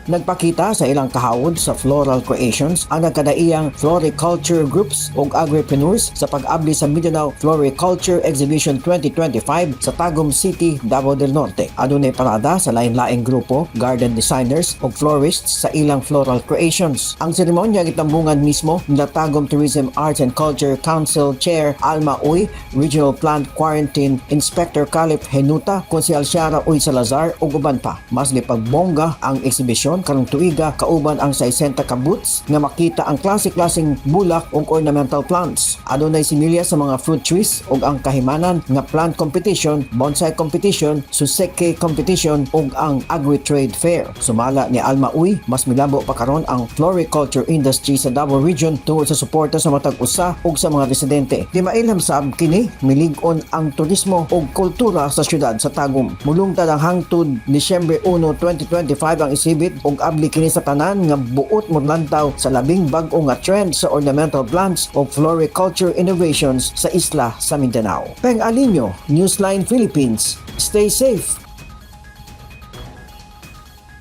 Nagpakita sa ilang kahawod sa floral creations ang nagkadaiyang floriculture groups ug agripreneurs sa pag-abli sa Mindanao Floriculture Exhibition 2025 sa Tagum City, Davao del Norte. Adunay parada sa lain-laing grupo, garden designers ug florists sa ilang floral creations. Ang seremonya gitambungan mismo nila Tagum Tourism Arts and Culture Council Chair Alma Uy, Regional Plant Quarantine Inspector Calip Henuta, Konsehal Ciara Uy Salazar ug uban pa. Mas gipagbongga ang eksibisyon karong tuiga kauban ang 60 ka booths nga makita ang klase-klaseng bulak ug ornamental plants. Adunay similya sa mga fruit trees ug ang kahimanan nga plant competition, bonsai competition, suseke competition ug ang agri-trade fair. Sumala ni Alma Uy, mas milabo pa karon ang floriculture industry sa Davao Region tungod sa suporta sa matag usa ug sa mga residente. Di mailham sab kini milig-on ang turismo ug kultura sa syudad sa Tagum. Mulungtad ang hangtod Disyembre 1, 2025 ang exhibit ug abli kini sa tanan nga buot molantaw sa labing bag-o nga trend sa ornamental plants ug floriculture innovations sa isla sa Mindanao. Peng Alinio, Newsline Philippines. Stay safe.